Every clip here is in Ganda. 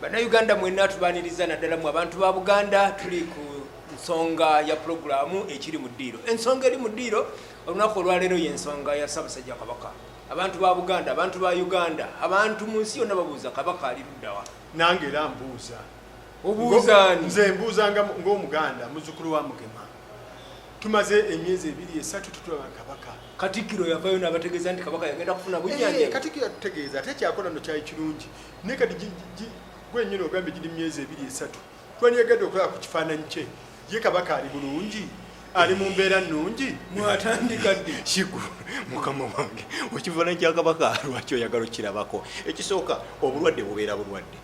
Bannayuganda mwenna tubaaniriza, naddala mu abantu ba Buganda. Tuli ku nsonga ya pulogulaamu Ekiri mu Ddiiro. Ensonga eri mu ddiiro olunaku olwaleero y'ensonga ya Ssaabasajja Kabaka. Abantu ba Buganda, abantu ba Uganda, abantu mu nsi yonna babuuza, Kabaka ali luddawa? Nange era mbuuza. Obuuzaani? Nze mbuuza ng'Omuganda, muzzukulu wa Mugema. Tumaze emyezi 2, 3, tutulaba Kabaka. Katikkiro yavayo n'abategeeza nti Kabaka yagenda kufuna bujjanjabi. Katikkiro yatutegeeza, ate kyakola no kyali kirungi, naye kati gwenyini ogambye giri myezi 2, 3, twandiyagadde okulaba ku kifaananyi kye. Ye Kabaka ali bulungi? Ali mu mbeera nnungi? Mwatandika ddi? Kigu mukama wange, ekifaananyi kya Kabaka lwaki oyagala okirabako? Ekisooka, obulwadde bubeera bulwadde.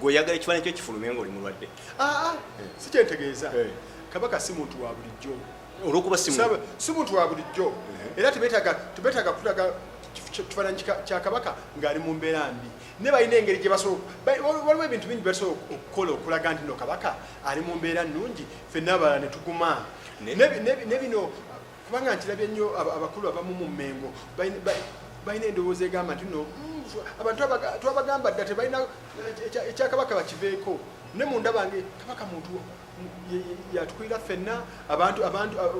Gweoyagala ekifaananyi kyo kifulume nga oli mulwadde? Aa, si kyentegeeza. Kabaka si muntu wa bulijjo. Olwokuba si Si muntu wa bulijjo, era tebetaaga kulaga kifaananyi kya Kabaka ng'ali mu mbeera mbi, ne balina engeri gye basobola, waliwo ebintu bingi basobola okukola okulaga nti no, Kabaka ali mu mbeera nnungi, ffenna abalala ne tuguma. Ne bino, kubanga nkirabye nnyo, abakulu abamu mu Mmengo balina endowooza egamba nti no, abantu twabagamba dda, tebalina ekyakabaka, bakiveeko. Ne munda bange, Kabaka muntu yatukulira ffenna abantu.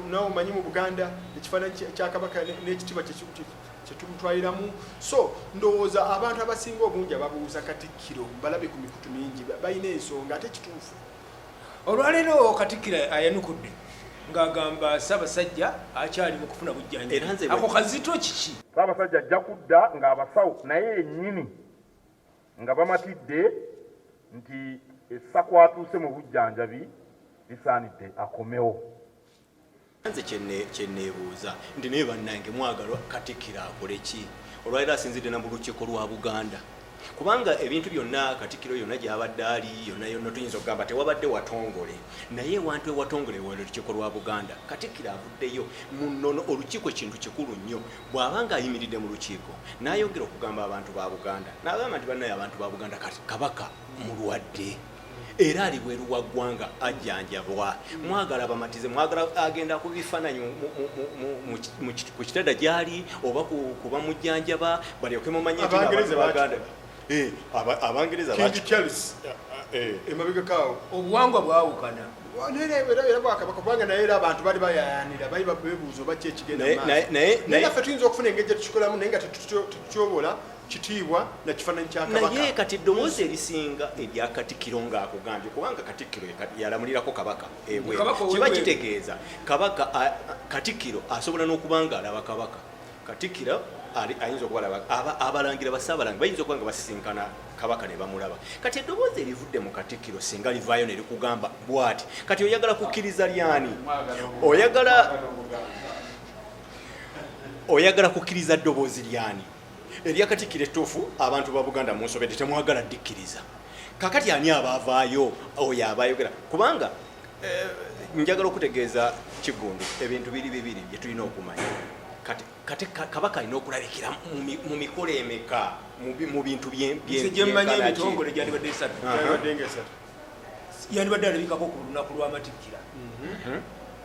Nawe omanyi mu Buganda ekifaananyi kya Kabaka n'ekitiibwa kyetumutwaliramu. So ndowooza abantu abasinga obungi ababuuza Katikkiro, balabe ku mikutu mingi, balina ensonga ate kituufu. Olwaleero Katikkiro ayanukudde ng'agamba Ssaabasajja akyali mu kufuna bujjanjabi. Era nze Ako kazito kiki? Ssaabasajja ajja kudda ng'abasawo naye yennyini nga bamatidde nti essa kwatuuse mu bujjanjabi lisaanidde akomewo. Nze kyenneebuuza nti, naye bannange, mwagalwa Katikkiro akole ki? Olwaliro asinzidde na mu Lukiiko lwa Buganda, kubanga ebintu byonna Katikkiro yonna gyabadde ali yonna yonna, tuyinza okugamba tewabadde watongole, naye ewantu ewatongole wali Olukiiko lwa Buganda. Katikkiro avuddeyo mu nnono. Olukiiko kintu kikulu nnyo. Bw'aba nga ayimiridde mu lukiiko n'ayongera okugamba abantu ba Buganda, n'agamba nti, "Bannaye abantu ba Buganda, kati Kabaka mulwadde era ali bweru wa ggwanga ajjanjabwa." Mwagala bamatize? Mwagala agenda ku bifaananyi ku kitanda gyali oba kuba mujjanjaba, balyoke mumanye nti Abangereza abantu ba Buganda bakikola. Abangereza King Charles emabegakaawo. Obuwangwa bwawukana. Era bwakabaka, kubanga naye era abantu bali bayayanira, bali bebuuza oba ki ekigenda mu maaso. Naye Naye naffe tuyinza okufuna engeri gye tukikolamu, naye nga tetukyobola kitiibwa na kifaananyi kya Naye Kabaka. Kati eddoboozi erisinga erya Katikkiro ng'akugambye, kubanga Katikkiro yalamulirako Kabaka ebweru, Kabaka kiba ow'ebweru. kitegeeza Kabaka Katikkiro asobola n'okuba nga alaba Kabaka. Katikkiro ayinza okuba alaba abalangira, basaabalangira bayinza okuba nga basisinkana Kabaka ne bamulaba. Kati eddoboozi erivudde mu Katikkiro singa livaayo ne likugamba bw'ati, kati oyagala kukkiriza lyani? Oyagala kukkiriza ddoboozi lyani? Erya Katikkiro ettuufu? Abantu ba Buganda munsobedde, temwagala ddikkiriza. Kakati ani abaavaayo oyo abayogera? Kubanga njagala okutegeeza Kigundu, ebintu biri bibiri bye tulina okumanya. Kati Kabaka alina okulabikira mu mikolo emeka, mu bintu Nze gyemmanyi byenkana ki? Ebitongole gyandibadde esatu. Yandibadde nga esatu. Yandibadde alabikako ku lunaku lw'amatikkira,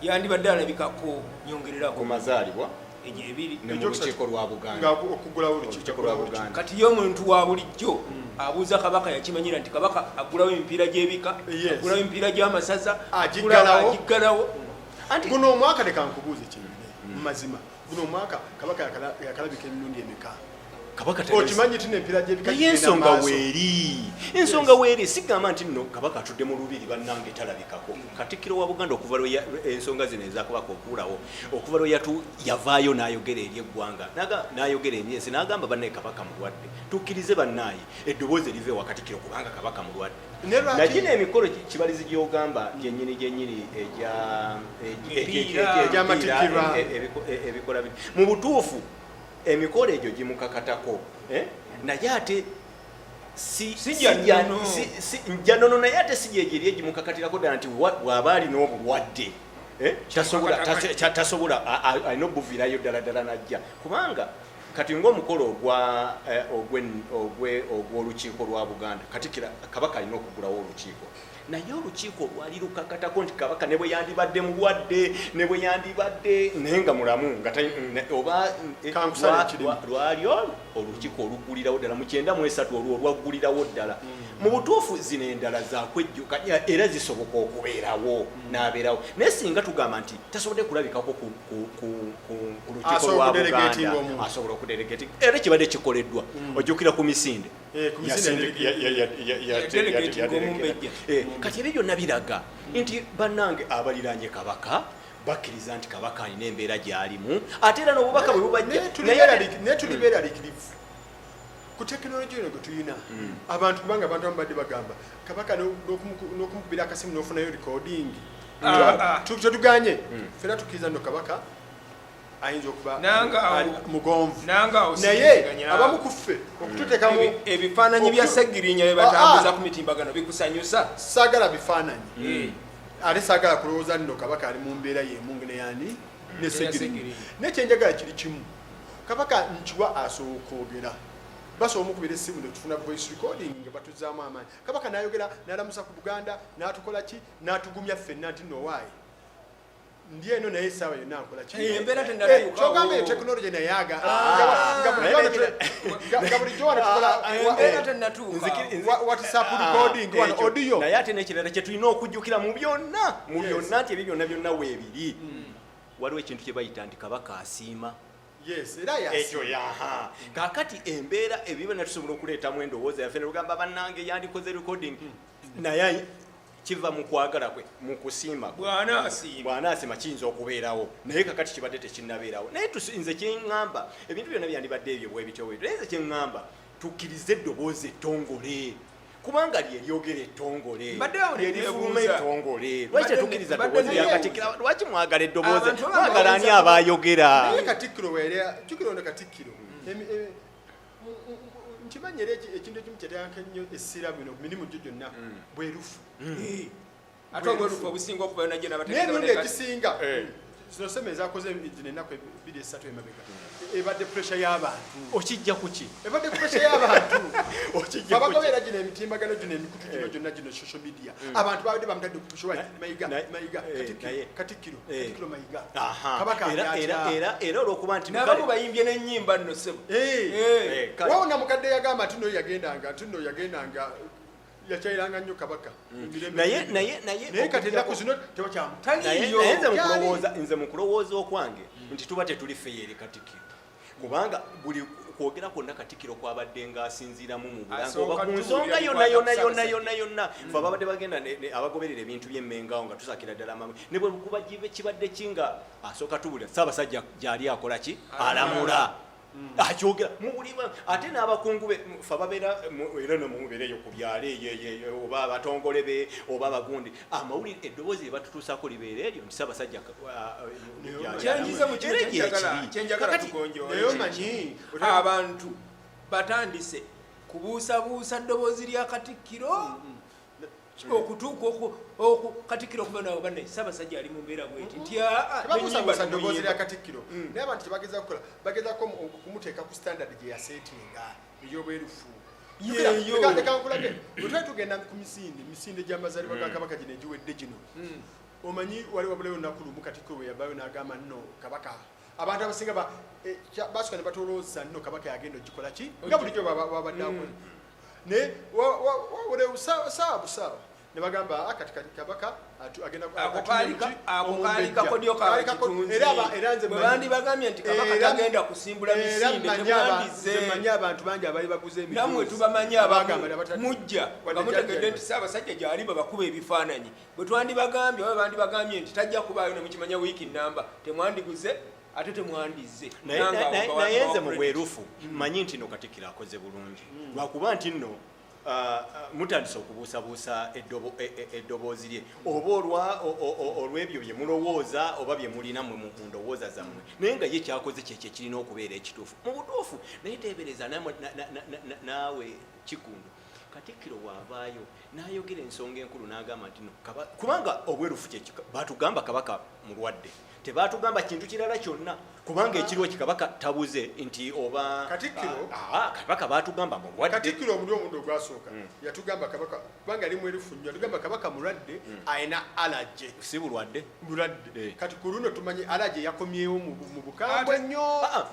yandibadde alabikako, nyongererako, ku mazaalibwa, egyo ebiri. Ne mu Ekyokusatu, Lukiiko lwa Buganda. Nga okugulawo olukiiko. Olukiiko lwa Buganda. Kati ye omuntu wa bulijjo abuuza Kabaka yakimanyira nti Kabaka aggulawo emipiira gy'ebika, aggulawo emipiira gy'amasaza, Agiggalawo. Agiggalawo. Anti Guno omwaka, leka nkubuuze kinyine mu mazima, guno omwaka Kabaka yakalabika emirundi emeka? Kabaka Okimanyi ti nempiira gy'ebika Naye gigenda ensonga maaso. weeri, ensonga weeri, sigamba nti nno Kabaka atudde mu lubiri, bannange, talabikako. Katikkiro wa Buganda, okuva lwe ensonga zino ezakabaka okuwulawo, okuva lwe yavaayo n'ayogera eri eggwanga, n'ayogera eri ensi, n'agamba, "Bannaye, Kabaka mulwadde," tukkirize bannaaye eddoboozi eriva ewa Katikkiro, kubanga Kabaka mulwadde. Ne lwaki- Nagino emikolo kibalizi gyogamba gyennyini gyennyini Emipiira. Egy'amatikkirwa. Ebikola mu butuufu emikolo egyo gimukakatako, eh? Naye ate si Si gya nnono. Gya nnono, naye ate si gyegyo eri egimukakatirako ddala nti bw'aba alina obulwadde, eh, tasobola Kimukakatako. Tasobola alina obuviirayo ddala ddala najja, kubanga Kati ng'omukolo ogwa ogw'olukiiko lwa Buganda, Katikkiro Kabaka alina okugulawo olukiiko, naye olukiiko lwali lukakatako nti Kabaka ne bwe yandibadde mulwadde, ne bwe yandibadde naye nga mulamu nga oba lwali olukiiko oluggulirawo ddala mu 93 olwo olwaggulirawo ddala. Mu butuufu zino endala zakwejjuka era zisoboka okubeerawo n'abeerawo, naye singa tugamba nti tasobodde kulabikako ku lukiiko lwa Buganda, asobola okudelegatinga, era kibadde kikoleddwa. Ojjukira ku misinde kati ebyo byonna biraga nti bannange abaliraanye Kabaka bakkiriza nti Kabaka alina embeera gy'alimu, ate era n'obubaka bwe bubajja. Naye tuli beeraliikirivu ku tekinologiya eno gwe tulina abantu, kubanga abantu abamu badde bagamba Kabaka n'okumukubira akasimu n'ofunayo recording. Tetuganye, ffenna tukkiriza nno Kabaka ayinza okuba mugonvu, naye abamu ku ffe okututeekamu ebifaananyi bya Ssegirinya bye batambuza ku mitimbagano bikusanyusa? Saagala bifaananyi, ate saagala kulowooza nno Kabaka ali mu mbeera y'emu neyani ne Ssegirinya. Naye kyenjagala kiri kimu, Kabaka nkiwa asobola okwogera, basobola omukubira essimu netufuna voice recording nga batuzaamu amaanyi. Kabaka n'ayogera n'alamusa ku Buganda, n'atukola ki, n'atugumya ffenna nti no waayi ndi eno, naye essaawa yonna nkola ki. Kyogamba eyo tekinologi naye aga nga bulijjo wano tukola WhatsApp recording wano audio. Naye ate n'ekirala kye tulina okujjukira mu byonna, mu byonna nti ebyo byonna byonna weebiri, waliwo ekintu kye bayita nti Kabaka asiima. Ekyo yaha kaakati embeera ebyo byonna tusobola okuleetamu endowooza yaffe ne tugamba bannange yandikoze recording, naye kiva mu kwagala kwe, mu kusiima kwe. Bw'anaasiima kiyinza okubeerawo, naye kakati kibadde tekinnabeerawo. Naye nze kyeŋŋamba, ebintu byonna byandibadde ebyo bwe bityo bwe bityo, naye nze kyeŋŋamba tukkirize eddoboozi ettongole, kubanga lye lyogera ettongole, lye lifuluma ettongole. Lwaki tetukkiriza ddoboozi lya Katikkiro? Lwaki mwagala eddoboozi? Mwagala ani abayogera? Naye Katikkiro weera jjukira ono Katikkiro nkimanyi era ekintu ekimu kyeteeka ennyo essira bino mirimu gyo gyonna bwerufu. Ate obwerufu obusinga okubayo najjo. Naye emirundi egisinga zino seme ezakoze zino ennaku 2 3 emabega ebadde pressure y'abantu. Okijja kuki? Ebadde pressure y'abantu. Abagoberera gino emitimbagano gino, emikutu gino gyonna gino social media, abantu babadde bamutadde ku pressure. Mayiga, Mayiga, Katikkiro, Katikkiro Mayiga, Kabaka. Era olwokuba nti nabamu bayimbye n'ennyimba nno ssebo. Wawona mukadde yagamba nti no yagendanga, nti no yagendanga, yakyayiranga nnyo Kabaka. Naye naye naye Naye kati ennaku zino tebakyamu. Naye nze mu kulowooza okwange nti tuba tetuli fair eri Katikkiro, kubanga buli kwogera kwonna Katikkiro kwabadde ng'asinziiramu mu bulango oba ku nsonga yonna yonna yonna yonna yonna, fe ababadde bagenda abagoberera ebintu by'emmengawo nga tusakira ddala amamu, ne bwe kuba kibadde ki nga asooka tubulira Ssaabasajja gyali akola ki, alamula, akyogera mubuliwa. Ate n'abakungu be fe ababeera era nomubeereyo ku byalo eyo, oba abatongole be oba abagundi, amawulire eddoboozi lye batutuusaako libeera eryo nti Ssaabasajja. Kyenjize mu kino kyenjagala tugonjoole, abantu batandise kubuusabuusa ddoboozi lya Katikkiro okutuuka Katikkiro okuba nabo banne Ssaabasajja ali mu mbeera bweti nti tebabuusabuusa ddoboozi lya Katikkiro, naye abantu kyebageza kukola, bagezako okumuteeka ku standard gye yaseetinga ey'obwerufu. Leka nkulage, bwe twali tugenda ku misinde, misinde gy'amazaalibwa ga Kabaka gino egiwedde gino, omanyi wali wabulayo olunaku lumu Katikkiro bwe yavaayo n'agamba nno Kabaka, abantu abasinga basooka ne batolooza nno Kabaka yagenda ogikola ki nga bulijjo babadde akola, naye wabulayo saawa busaawa ne bagamba kati Kabaka agenda. Ako kaali kakodyo kakitunzi. Bwe bandi bagambye nti Kabaka tagenda kusimbula misinde, temwandize. Manyi abantu bangi abali baguze. Nammwe tubamanyi abamu mujja nga mutegedde nti Ssaabasajja gyali, babakuba ebifaananyi. Bwe twandibagambye oba bandibagambye nti tajja kubaayo ne mukimanya wiiki namba, temwandiguze ate temwandize. Naye nze mu bwerufu manyi nti no Katikkiro akoze bulungi, lwakuba nti nno mutandise okubuusabuusa eddoboozi lye oba olw'ebyo bye mulowooza oba bye mulina mu ndowooza zammwe, naye nga ye kyakoze kyekyo ekirina okubeera ekituufu mu butuufu. Naye teebereza naawe Kigundu, Katikkiro bw'avaayo n'ayogera ensonga enkulu n'agamba nti no, kubanga obwerufu kyekika, batugamba Kabaka mulwadde, tebatugamba kintu kirala kyonna. Kubanga ekiriwo kikabaka tabuze nti oba Katikkiro? Kabaka batugamba mulwadde. Katikkiro omulundi ogwasooka yatugamba kabaka, kubanga ali mwerufu nnyo, yatugamba kabaka mulwadde, alina allergy. Si bulwadde. Bulwadde. Kati ku luno tumanyi allergy yakomyewo mu bukambwe nnyo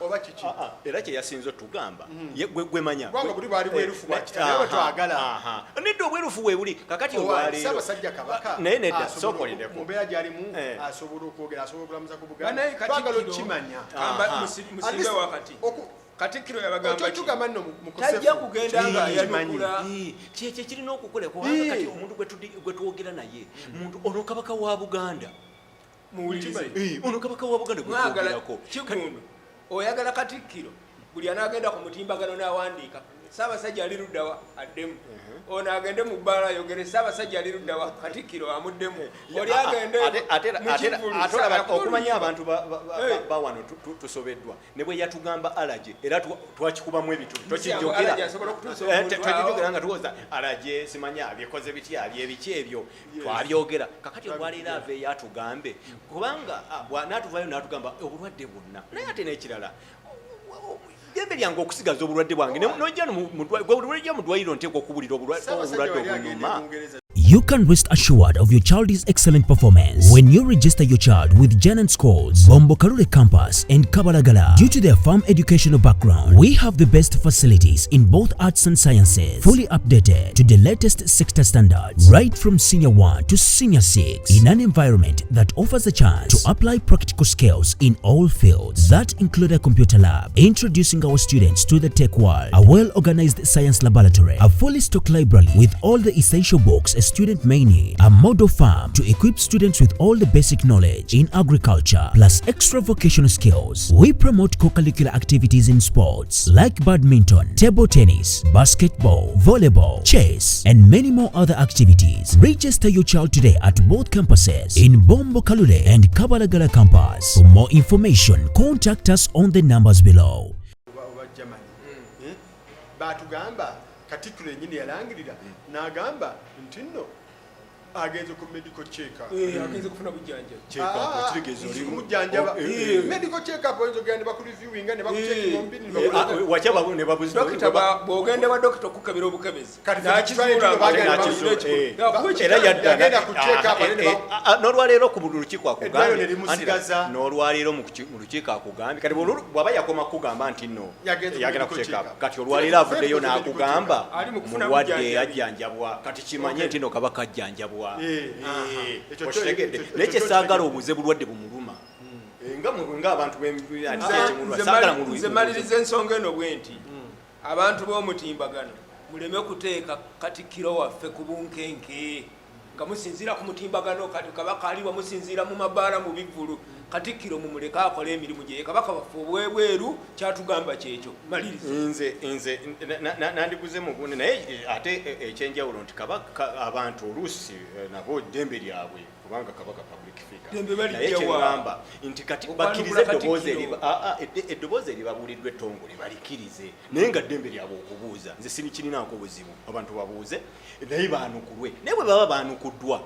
oba kiki? Era kyeyasinze otugamba. Ye gwe manya. Kubanga buli bwali bwerufu bwa kitalo, naye bwe twagala. Nedda, obwerufu we buli kakati Owa, olwaleero. Ssaabasajja Kabaka Naye nedda, asobola sooka olindeko. mu mbeera gy'alimu asobola okwogera, asobola okulamuza ku Buganda. Banaye Twagala Katikkiro, okukimanya. Kamba, At musimbe least wakati. Katikkiro yabagamba ki? Tugamba nno mukosefu. Tajja kugenda nga Kimanyi. ayanukula. Kyekyo kirina okukola, kubanga kati omuntu gwe twogera naye muntu ono kabaka wa Buganda. Muwulirize. Ono kabaka wa Buganda gwe Mwagala twogerako. Kigundu, oyagala Katikkiro buli anaagenda ku mutimbagano n'awandiika Ssaabasajja ali luddawa addemu, ono agende mu bbaala ayogere Ssaabasajja ali luddawa, Katikkiro amuddemu, oli agende mu kivvulu, Ate olaba akuba okumanya oluyimba. abantu ba wano tusobeddwa ne bwe yatugamba allergy, era twakikubamu ebituli. Tokijjukira? Allergy asobola okutuusa omuntu Twakijjukira awo. nga tuwoza allergy, simanya abikoze bitya, byebiki ebyo twabyogera. Kakati olwaleero aveeyo atugambe, kubanga n'atuvayo n'atugamba obulwadde bwonna. Naye ate n'ekirala, dembe lyange okusigaza obulwadde bwange. Nojja mu ddwaliro, nteekwa okubulira Ssaabasajja obulwadde wali agenda obunuma. e Bungereza. You can rest assured of your child's excellent performance when you register your child with Janan Schools, Bombo Kalule Campus, and Kabalagala. Due to their farm educational background, we have the best facilities in both arts and sciences, fully updated to the latest sector standards, right from Senior 1 to Senior 6, in an environment that offers a chance to apply practical skills in all fields that include a computer lab, introducing our students to the tech world, a well-organized science laboratory, a fully stocked library with all the essential books a student may need, a model farm to equip students with all the basic knowledge in agriculture, plus extra vocational skills. We promote co-curricular activities in sports like badminton, table tennis, basketball, volleyball, chess, and many more other activities. Register your child today at both campuses in Bombo Kalule and Kabalagala campus. For more information, contact us on the numbers below. Oba Germany. Eh? Batugamba Katikkiro yennyini yalangirira n'agamba nti nno agenze ku medical check up. Agenze kufuna bujjanjabi. Check-up, kitegeeza oli- Kumujjanjaba. Oh, Medical check up oyinza ogenda ne bakureviewinga ne bakucheckinga omubiri ne Watya ne babuzi- Dokita, bw'ogenda wa dokita okukebera obukebezi, Kati ffe n'akizuula tukitwale nga bagenda olina N'akizuula, ekikulu. Era yadda Yagenda ku check up, ate ne n'olwaleero ku lukiiko Eddwaliro akugambye ne limusigaza. Anti n'olwaleero mu lukiiko akugambye kati bw'aba yakoma kugamba nti nno Yagenze ku yagenda ku medical check up, check up. kati olwaleero avuddeyo Ffe tukoze medical n'akugamba check up. Ali mu kufuna mulwadde, bujjanjabi. ajjanjabwa. Kati kimanye nti no kabaka ajjanjabwa. Ekyo Okitegedde? ekyo Naye kyesaagala kyo obuze bulwadde bumuluma. Nga ng'abantu Nze saagala nze maliriza ensonga eno bwe nti abantu b'omutimbagano muleme kuteeka Katikkiro waffe ku bunkenke nga musinziira ku mutimbagano. Kati kabaka aliwa musinziira mu mabaala, mu bivvulu. Katikkiro mumuleke akole emirimu gye. Kabaka waffe obwebweru kyatugamba kyekyo. Maliriza. Nze nandiguze mu gundi, naye ate ekyenjawulo nti kabaka abantu oluusi nabo ddembe lyabwe, kubanga kabaka public figure. Ddembe balijja Naye wa? kyeŋŋamba nti kati Okwanukula bakkirize eddoboozi Katikkiro. Eddoboozi eribabuuliddwa ettongole balikirize, naye nga ddembe lyabwe okubuuza. Nze sinikirinaako buzibu, abantu babuuze naye baanukulwe. Naye bwe baba baanukuddwa,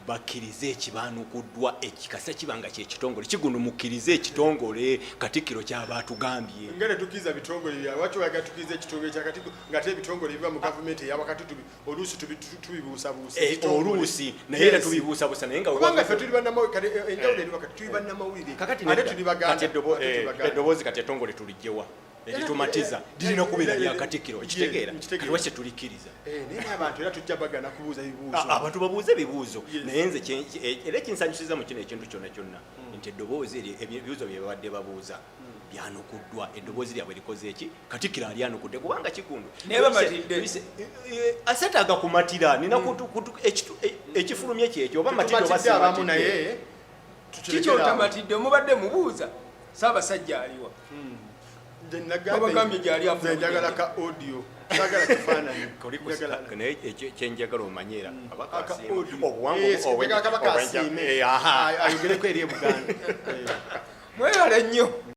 bakkirize ekibaanukuddwa ekikasa kiba nga kyekitongole. Kigundu, mukkirize ekitongole Katikkiro kyaba atugambye. Nga tetukkiriza bitongole bya lwaki oyagala tukkiriza ekitongole kya Katikkiro ngate ebitongole ebiva mu gavumenti eyawakati oluusi tubibuusabuusa ekitongole. Oluusi naye era Yes. tubibuusabuusa, naye nga Kubanga ffe tuli bannamawulire, kati enjawulo eri wakati, tuli bannamawulire Kakati ate nedda. tuli Baganda, Kati ate tuli Baganda. eddoboozi kati ettongole tulijjewa eritumatiza lirina kubeera lya Katikkiro. Okitegeera? Nkitegeera. Kati lwaki tetulikkiriza? Naye n'abantu era tujja bagana kubuuza bibuuzo. Abantu babuuze ebibuuzo. Yes. Naye nze era ekinsanyusiza mu kino ekintu kyonna kyonna nti eddoboozi eryo, ebibuuzo bye babadde babuuza byanukuddwa. Eddoboozi lyabwe likoze eki? Katikkiro alyanukudde, kubanga kikundu Naye bamatidde. Asetaaga kumatira nina ekifulumye kyekyo oba matidde oba Tumatidde abamu simatidde. naye Kiki otamatidde? Mubadde mubuuza Ssaabasajja aliwa. Nze nagambye- Babagambye gyali afuna nze njagala ka audio, sagala kifaananyi. Njagala- Naye ekyo kyenjagala omanye era kabaka Aka asiima. audio. Obuwangwa Yes, njagala kabaka asiime. Aha. Ayogereko eri e Buganda. Mwebale nnyo.